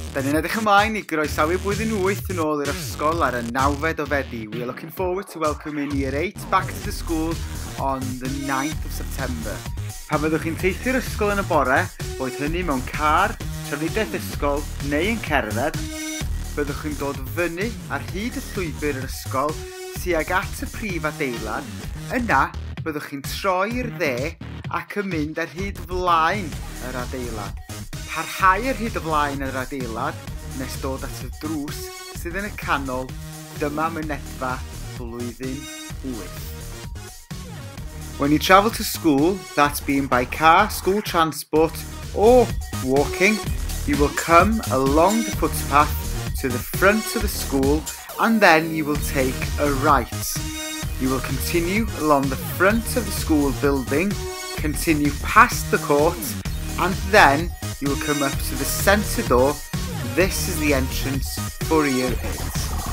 Da ni'n edrych ymlaen i groesawu blwyddyn 8 yn ôl i'r ysgol ar y nawfed o Fedi. We are looking forward to welcoming Year 8 back to the school on the 9th of September. Pan fyddwch chi'n teithio'r ysgol yn y bore, boed hynny mewn car, trafnidiaeth ysgol neu yn cerdded, byddwch chi'n dod fyny ar hyd y llwybr yr ysgol tuag at y prif adeilad, yna byddwch chi'n troi i'r dde ac yn mynd ar hyd flaen yr adeilad. Parhau ar hyd y flaen yr adeilad nes dod at y drws sydd yn y canol, dyma mynedfa blwyddyn 8. When you travel to school, that's being by car, school transport or walking, you will come along the footpath to the front of the school and then you will take a right. You will continue along the front of the school building, continue past the court and then you will come up to the centre door. This is the entrance for Year 8.